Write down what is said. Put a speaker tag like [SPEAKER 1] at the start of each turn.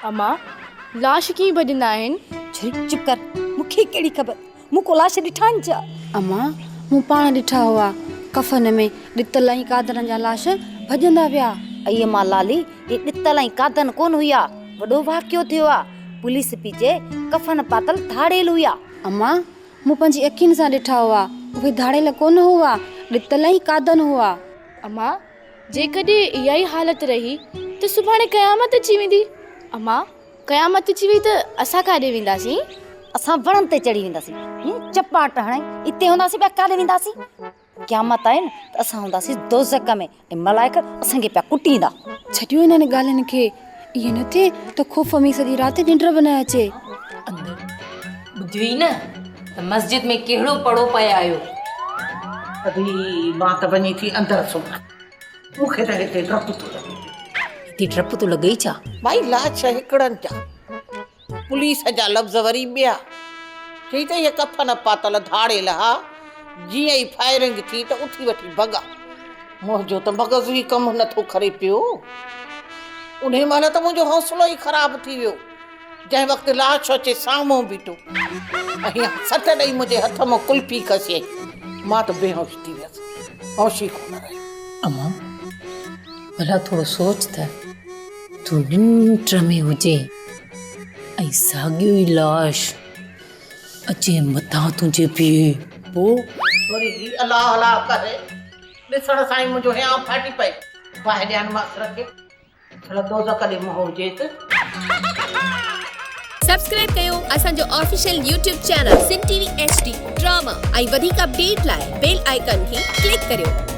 [SPEAKER 1] امان، لاش ڪيئن ڀڄندا آهن؟
[SPEAKER 2] ڇوري چپ ڪر، مون کي ڪهڙي خبر، مون ڪو لاش ڏٺا آهن ڇا؟
[SPEAKER 3] امان، مون پاڻ ڏٺا هئا، ڪفن ۾ ڏتل ۽ قادرن جا لاش ڀڄندا ويا.
[SPEAKER 2] ائي امان لالي، اهي ڏتل ۽ قادن ڪونه هيا، وڏو واقعو ٿيو آ، پوليس پي چئي ڪفن پاتل ڌاڙيل هيا.
[SPEAKER 3] امان، مون پنهنجي اکين سان ڏٺا هئا، اهي ڌاڙيل ڪونه هئا، ڏتل ۽ قادن هئا.
[SPEAKER 1] امان، جيڪڏهن اها ئي حالت رهي ته سڀاڻي قيامت اچي ويندي. امان، قيامت اچي وئي ته اسان ڪاڏي وينداسين؟
[SPEAKER 2] اسان وڻن تي چڙهي وينداسين. چپاٽ هڻي اتي هونداسين ٻيا ڪاڏي وينداسين؟ قيامت آئي نه ته اسان هونداسين دوزخ ۾ ۽ ملائڪ اسان کي پيا ڪٽيندا.
[SPEAKER 3] ڇڏيو انهن ڳالهين کي. ائين نه ٿئي ته خوف ۾ سڄي رات ننڊ به نه اچي.
[SPEAKER 4] اندر ٻڌيو ئي نه ته مسجد ۾ ڪهڙو پڙو پئي آيو.
[SPEAKER 5] ادي مان ته وڃي ٿي اندر سمهان. مون کي ته هتي ڊپ ٿو لڳي پيو.
[SPEAKER 4] هتي ڊپ ٿو لڳئي ڇا؟
[SPEAKER 5] ڀائي لاش هڪڙن جا، پوليس جا لفظ وري ٻيا. چئي ته اهي ڪفن پاتل ڌاڙيل ها، جيئن ئي فائرنگ ٿي ته اٿي وٺي ڀڳا. منهنجو ته مغز ئي ڪم نه ٿو ڪري پيو. انهي مهل ته منهنجو حوصلو ئي خراب ٿي ويو، جنهن وقت لاش اچي سامهون بيٺو ۽ سٽ ڏئي منهنجي هٿ مان قلفي کسيائين. مان ته بيهوش ٿي ويس، هوش ئي ڪونه رهيو.
[SPEAKER 4] امان، ڀلا ٿورو سوچ ته تون ننڊ ۾ هجين ۽ ساڳيو ئي لاش اچي مٿان تنهنجي بيهي، پوء؟
[SPEAKER 5] وري هي الله الله ڪري ڏسڻ سان ئي منهنجو هيانء ڦاٽي پئي. باهه ڏيان ماستر کي، ڀلا دوزخ ڏي منهن هجيس.
[SPEAKER 6] سبسڪرائب ڪيو اسان جو official YouTube channel Sindh T V H D drama ۽ وڌيڪ اپڊيٽ لاء بيل آئيڪان کي ڪلڪ ڪريو.